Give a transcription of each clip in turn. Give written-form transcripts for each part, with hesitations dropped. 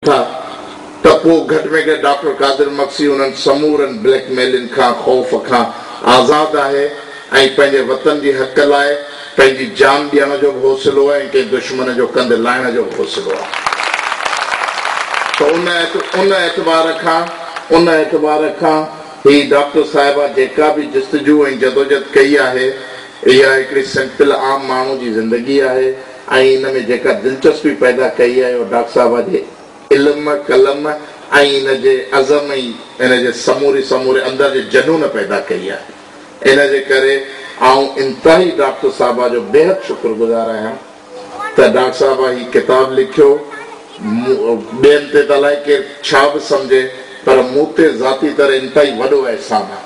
ٿا ته پوء گهٽ ۾ گهٽ ڊاڪٽر قادر مگسي انهن سمورن بليڪ ميلن کان، خوف کان آزاد آهي ۽ پنهنجي وطن جي حق لاء پنهنجي جان ڏيڻ جو به حوصلو آهي ۽ ڪنهن دشمن جو ڪنڌ لاهڻ جو به حوصلو آهي ته ان ان اعتبار کان ان اعتبار کان هي ڊاڪٽر صاحبه جيڪا به جستجو ۽ جدوجھد ڪئي آهي اها هڪڙي سمپل عام ماڻهو جي زندگي آهي. ۽ ان ۾ جيڪا دلچسپي پيدا ڪئي آهي اها ڊاڪٽر صاحبه جي علم، قلم ۽ ان جي عزم ۽ ان جي سموري سموري اندر جي جنون پيدا ڪئي آهي. ان جي ڪري آئون انتهائي ڊاڪٽر صاحبه جو بيحد شڪر گذار آهيان ته ڊاڪٽر صاحبه هي ڪتاب لکيو. ٻين تي ته الائي ڪير ڇا به سمجهي پر مون تي ذاتي طرح انتهائي وڏو احسان آهي.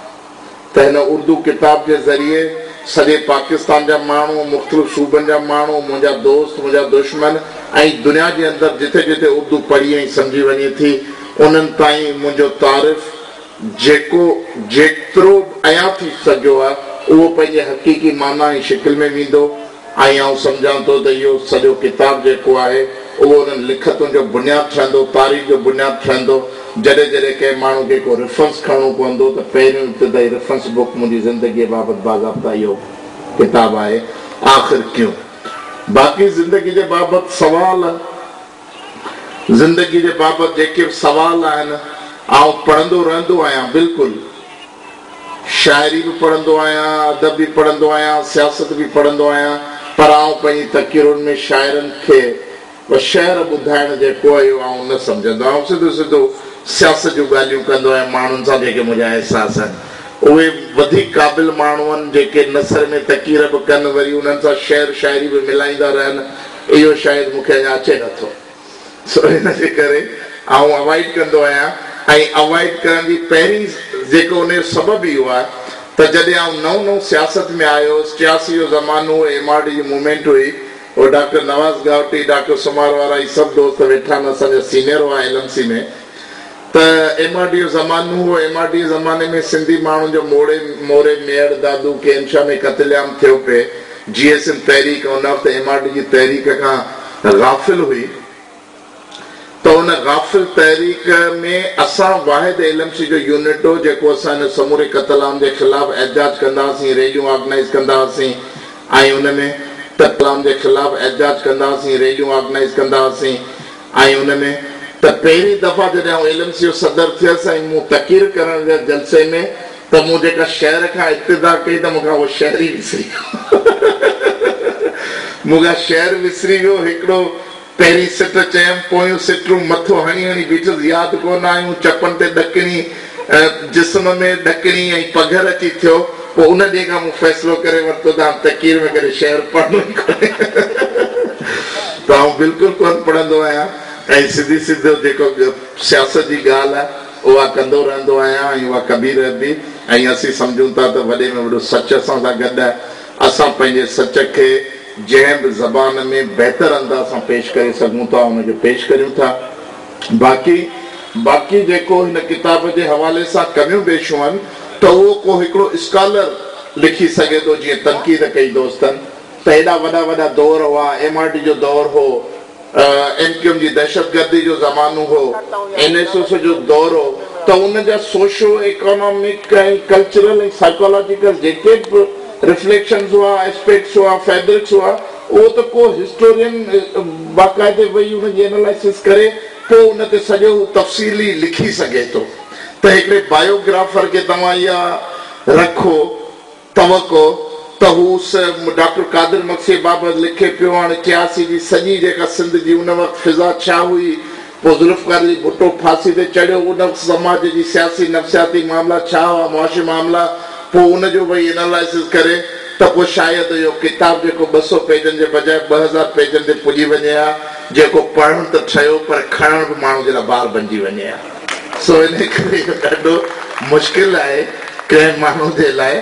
ته هن اردو ڪتاب جي ذريعي سڄي پاڪستان جا ماڻهو، مختلف صوبن جا ماڻهو، منهنجا دوست، منهنجا دشمن ۽ دنيا جي اندر جٿي جٿي اردو پڙهي ۽ سمجهي وڃي ٿي، انهن تائين منهنجو تعارف جيڪو جيترو به عيان ٿي سگهيو آهي، اهو پنهنجي حقيقي معنيٰ ۽ شڪل ۾ ويندو. ۽ آئون سمجهان ٿو ته اهو سڄو ڪتاب جيڪو آهي اهو انهن لکتن جو بنياد ٺهندو، تاريخ جو بنياد ٺهندو. جڏهن جڏهن ڪنهن ماڻهو کي ڪو ريفرنس کڻڻو پوندو ته پهريون ابتدائي ريفرنس بڪ منهنجي زندگيء بابت باضابطا اهو ڪتاب آهي. آخر ڪيون؟ باقي زندگي جي بابت سوال، زندگي جي بابت جيڪي به سوال آهن، آئون پڙهندو رهندو آهيان، بلڪل. شاعري به پڙهندو آهيان، ادب به پڙهندو آهيان، سياست به پڙهندو آهيان، پر آئون پنهنجي تقريرن ۾ شاعرن کي شعر ٻڌائڻ جيڪو آهي اهو آئون نه سمجهندو آهيان. آئون سڌو سڌو سياست جون ڳالهيون ڪندو آهيان ماڻهن سان جيڪي منهنجا احساس آهن. اهي وڌيڪ قابل ماڻهو آهن جيڪي نثر ۾ تقرير به ڪن وري انهن سان شعر شاعري به ملائيندا رهن اهو شايد مون کي اڃا اچي نٿو. سو ان جي ڪري آئون اوائڊ ڪندو آهيان ۽ اوائڊ ڪرڻ جي پهرين جيڪو ان جو سبب اهو آهي ته جڏهن آئون نئون نئون سياست ۾ آيو هوس 83 جو زمانو هو ايم آر ڊي جي موومينٽ هئي اهو ڊاڪٽر نواز گاهوٽي ڊاڪٽر سومار وارا هي سڀ دوست ويٺا آهن اسان جا سينئر هئا ايل ايم سي ۾ ته ايم آر ڊي جو زمانو هو، ايم آر ڊي جي زماني ۾ سنڌي ماڻهن جو موڙي موري ميهڙ دادو ڪين شاهه ۾ قتل عام ٿيو پئي، جيئي سنڌ تحريڪ ان وقت ايم آر ڊي جي تحريڪ کان غافل هئي ته ان غافل تحريڪ ۾ اسان واحد ايل ايم سي جو يونٽ هو جيڪو اسان ان سموري قتل عام جي خلاف احتجاج ڪندا هئاسين ريليون آرگنائيز ڪندا هئاسين ۽ ان ۾ قتل عام جي خلاف احتجاج ڪندا هئاسين ريليون آرگنائيز ڪندا هئاسين ۽ ان ۾ ته پهرين دفعا جڏهن آئون ايل ايم سي جو صدر ٿيس ۽ مون تقرير ڪرڻ ويس جلسي ۾ ته مون جيڪا شعر کان ابتدا ڪئي ته مون کان اهو شعر ئي وسري ويو. مون کان شعر وسري ويو. هڪڙو پهرين سٽ چيم، پويون سٽون مٿو هڻي هڻي بيٺس، ياد ڪونه آيون، چپن تي ڏڪڻي، جسم ۾ ڏڪڻي ۽ پگهر اچي ٿيو. پوء ان ڏينهن کان مون فيصلو ڪري ورتو ته هاڻ تقرير ۾ ڪڏهن شعر پڙهڻو ئي ڪونهي. ته آئون بلڪل ڪونه پڙهندو آهيان ۽ سڌي سڌو جيڪو سياست جي ڳالهه آهي اها ڪندو رهندو آهيان ۽ اها ڪبي رهبي ۽ اسين سمجهون ٿا ته وڏي ۾ وڏو سچ اسان سان گڏ آهي. اسان پنهنجي سچ کي جنهن به زبان ۾ بهتر انداز سان پيش ڪري سگهون ٿا ان کي پيش ڪريون ٿا. باقي باقي جيڪو هن ڪتاب جي حوالي سان ڪميون بيشون آهن ته اهو ڪو هڪڙو اسڪالر لکي سگهي ٿو جيئن تنقيد ڪئي دوستن ته هيڏا وڏا وڏا دور هئا، ايم آر ڊي جو دور هو، ايم ڪيو ايم جي دهشتگردي جو زمانو هو، اين ايس ايس جو دور هو ته ان جا سوشو ايڪانامڪ ۽ ڪلچرل ۽ سائيڪالاجيڪل جيڪي به رفليڪشنز هئا، اسپيڪٽس هئا، فيبرڪس هئا، اهو ته ڪو هسٽورين باقاعدي ويهي ان جي اينالائسز ڪري پوء ان تي سڄو هو تفصيلي لکي سگهي ٿو ته هڪڙي بايوگرافر کي توهان اها رکو توقع ته هو ڊاڪٽر قادر مگسيء بابت لکي پيو، هاڻي 83 جي سڄي جيڪا سنڌ جي ان وقت فضا ڇا هئي، پوء ذوالفقار علي ڀٽو ڦاسي تي چڙهيو، ان وقت سماج جي سياسي نفسياتي معاملا ڇا هئا، معاشي معاملا، پوء ان جو ويهي اينالائسز ڪري ته پوء شايد اهو ڪتاب جيڪو 200 پيجن جي بجاء 2000 پيجن تي پڄي وڃي ها، جيڪو پڙهڻ ته ٺهيو پر کڻڻ به ماڻهو جي لاء بار بنجي وڃي ها. سو انهيء ڪري اهو ڏاڍو مشڪل آهي ڪنهن ماڻهو جي لاء.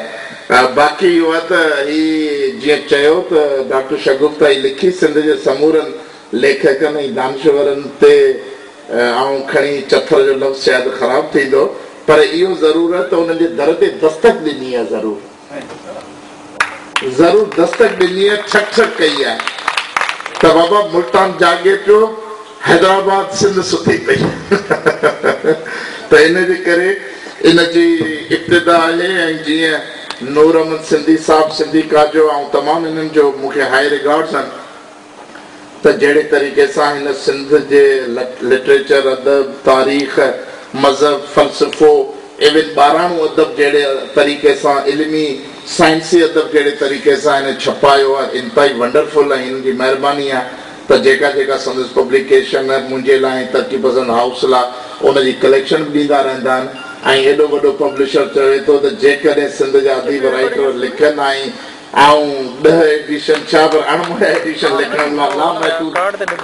باقي اهو آهي ته هي جيئن چيو ته ڊاڪٽر شگفته هي لکي سنڌ جي سمورن ليکڪن ۽ دانشورن تي آئون کڻي چٿر جو لفظ شايد خراب ٿيندو پر اهو ضرور آهي ته انهن جي در تي دستڪ ڏني آهي ضرور. ضرور دستڪ ڏني آهي، ٺڪ ٺڪ ڪئي آهي ته بابا ملتان جاڳي پيو، حيدرآباد سنڌ سٿي پئي ته ان جي ڪري ان جي ابتدا آهي ۽ جيئن نور احمد سنڌي صاحب سنڌيڪا جو آئون تمام انهن جو مون کي هائي ريگارڊز آهن ته جهڙي طريقي سان هن سنڌ جي لٽريچر، ادب، تاريخ، مذهب، فلسفو ايون ٻاراڻو ادب جهڙي طريقي سان علمي سائنسي ادب جهڙي طريقي سان هن ڇپايو آهي انتهائي ونڊرفل ۽ هن جي مهرباني آهي ته جيڪا جيڪا سندس پبليڪيشن منهنجي لاء ۽ ترقي پسند هائوس لاء ان جي ڪليڪشن به ڏيندا رهندا آهن ۽ ايڏو وڏو پبلشر چوي ٿو ته جيڪڏهن سنڌ جا اديب رائيٽر لکن ۽ آئون ڏهه ايڊيشن ڇا پر اڻ مڙيا ايڊيشن لکڻ لاء لامحدود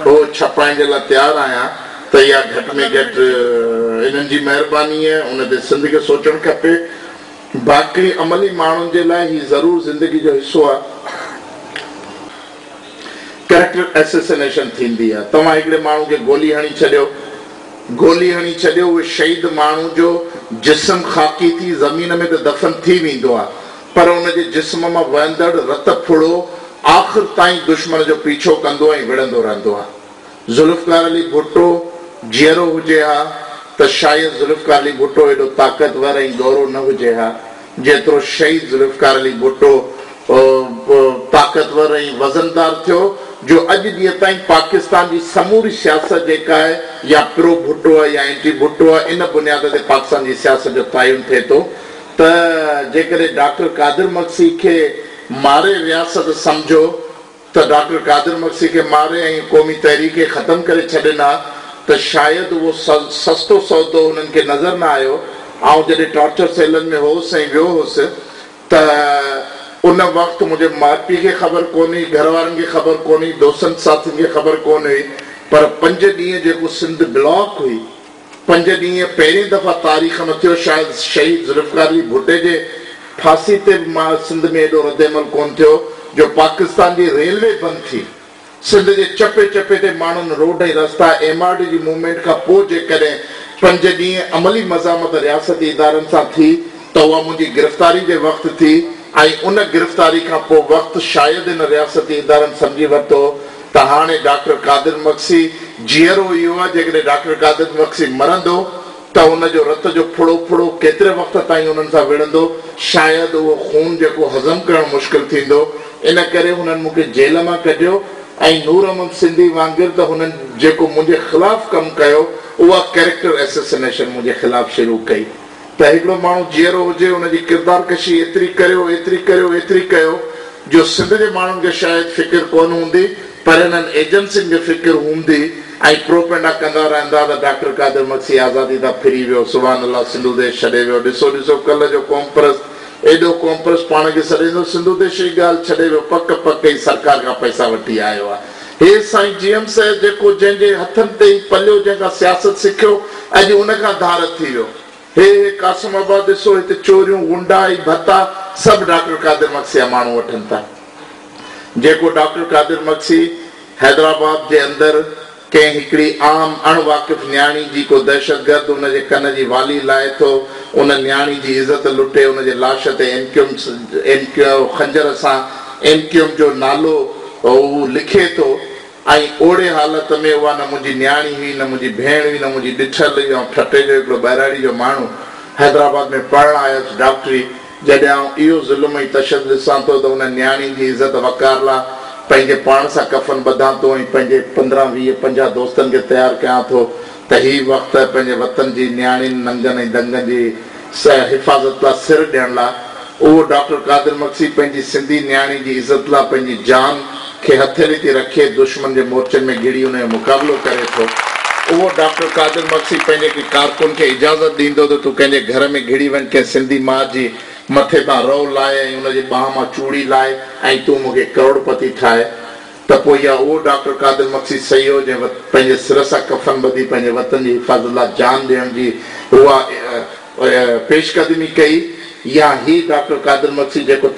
هو ڇپائڻ جي لاء تيار آهيان ته اها گهٽ ۾ گهٽ انهن جي مهرباني آهي ان تي سنڌ کي سوچڻ کپي باقي عملي ماڻهن جي لاء هي ضرور زندگي جو حصو آهي. ڪريڪٽر اسيسنيشن ٿيندي آهي توهان هڪڙي ماڻهو کي گولي هڻي ڇڏيو گولي هڻي ڇڏيو اهو شهيد ماڻهو جو جسم خاڪي ٿي زمين ۾ ته دفن ٿي ويندو آهي پر ان جي جسم مان وهندڙ رت ڦڙو آخر تائين دشمن جو پيڇو ڪندو ۽ وڙهندو رهندو آهي. ذوالفقار علي ڀٽو جيئرو هجي ها ته شايد ذوالفقار علي ڀٽو ايڏو طاقتور ۽ ڳورو نه هجي ها جيترو شهيد ذوالفقار علي ڀٽو طاقتور ۽ وزندار ٿيو جو اڄ ڏينهن تائين پاڪستان جي سموري سياست جيڪا آهي يا پرو ڀٽو آهي يا اينٽي ڀٽو آهي ان بنياد تي پاڪستان جي سياست جو تعين ٿئي ٿو ته جيڪڏهن ڊاڪٽر قادر مگسي کي ماري رياست سمجهو ته ڊاڪٽر قادر مگسي کي ماري ۽ قومي تحريڪ کي ختم ڪري ڇڏين ها ته شايد اهو سستو سودو انهن کي نظر نه آيو. آئون جڏهن ٽارچر سيلن ۾ هوس ۽ ويو هوس ته ان وقت منهنجي ماء پيء کي خبر ڪونه هئي، گهر وارن کي خبر ڪونه هئي، دوستن ساٿين کي خبر ڪونه هئي پر پنج ڏينهن جيڪو سنڌ بلاڪ هئي، پنج ڏينهن پهرين دفعا تاريخ ۾ ٿيو شايد شهيد ذوالفقار علي ڀٽي جي ڦاسي تي به مان سنڌ ۾ ايڏو ردعمل ڪونه ٿيو جو پاڪستان جي ريلوي بند ٿي سنڌ جي چپي چپي تي ماڻهن روڊ ۽ رستا ايم آر ڊي جي موومينٽ کان پوء جيڪڏهن پنج ڏينهن عملي مزاحمت رياستي ادارن سان ٿي ته اها منهنجي گرفتاري جي وقت ٿي ۽ ان گرفتاري کان پوء وقت شايد ان رياستي ادارن سمجهي ورتو ته هاڻي ڊاڪٽر قادر مگسي جيئرو اهو آهي، جيڪڏهن ڊاڪٽر قادر مگسي مرندو ته ان جو رت جو ڦڙو ڦڙو ڪيتري وقت تائين انهن سان وڙهندو، شايد اهو خون جيڪو هضم ڪرڻ مشڪل ٿيندو، ان ڪري هنن مون کي جيل مان ڪڍيو ۽ نور احمد سنڌي وانگر ته هنن جيڪو منهنجي خلاف ڪم ڪيو اها ڪريڪٽر اسيسنيشن منهنجي خلاف شروع ڪئي. ته هڪڙو ماڻهو جيئرو هجي ان جي ڪردار ڪشي ايتري ڪريو ايتري ڪريو ايتري ڪيو جو سنڌ جي ماڻهن کي شايد فڪر ڪونه هوندي پر انهن ايجنسين کي فڪر هوندي ۽ پروپينڊا ڪندا رهندا ته ڊاڪٽر قادر مگسي آزادي تان ڦري ويو سبحان الله سنڌو ديش ڇڏي ويو ڏسو ڏسو ڪلهه جو قومپرست ايڏو قومپرست پاڻ کي سڏيندو سنڌو ديش جي ڳالهه ڇڏي ويو پڪ پڪ هي سرڪار کان پئسا وٺي آيو آهي هي سائين جي ايم سيد جيڪو جنهن جي هٿن تي هي پليو جنهن کان سياست سکيو اڄ ان کان ڌار ٿي ويو. هي هي قاسم آباد ڏسو هت چوريون غنڊا ۽ ڀتا سڀ ڊاڪٽر قادر مگسي جا ماڻهو وٺن ٿا. جيڪو ڊاڪٽر قادر مگسي حيدرآباد جي اندر ڪنهن هڪڙي عام اڻ واقف نياڻي جي ڪو دهشتگرد ان جي ڪن جي والي لاهي ٿو ان نياڻي جي عزت لٽي ان جي لاش تي ايم ڪيو ايم ڪيو خنجر سان ايم ڪيو ايم جو نالو هو لکي ٿو ۽ اوڙي حالت ۾ اها نه منهنجي نياڻي هئي، نه منهنجي ڀيڻ هئي، نه منهنجي ڏٺل هئي. آئون ٺٽي جو هڪڙو ٻهراڙي جو ماڻهو حيدرآباد ۾ پڙهڻ آيس ڊاڪٽري. جڏهن آئون اهو ظلم ۽ تشدد ڏسان ٿو ته ان نياڻي جي عزت وقار لا پنهنجي پاڻ سان ڪفن ٻڌان ٿو ۽ پنهنجي 15 20 50 دوستن کي تيار ڪيان ٿو ته هي وقت پنهنجي وطن جي نياڻين، ننگن ۽ دنگن جي حفاظت لا سر ڏيڻ لا اهو ڊاڪٽر قادر مگسي پنهنجي سنڌي نياڻي جي عزت لا پنهنجي جان کي هٿيلي تي رکي دشمن جي مورچن ۾ گهڙي ان جو مقابلو ڪري ٿو. اهو ڊاڪٽر قادر مگسي پنهنجي ڪنهن ڪارڪن کي اجازت ڏيندو ته تون ڪنهن جي گهر ۾ گهڙي وڃ ڪنهن سنڌي ماء جي مٿي تان رئو لاهي ۽ ان جي ٻانهن مان چوڙي لاهي ۽ تون مون کي ڪروڙپتي ٺاهي ته پوء يا اهو ڊاڪٽر قادر مگسي صحيح هو جنهن پنهنجي سر سان ڪفن ٻڌي پنهنجي وطن جي حفاظت لا جان ڏيڻ جي اها پيش قدمي ڪئي يا هي ڊاڪٽر قادر مگسي جيڪو.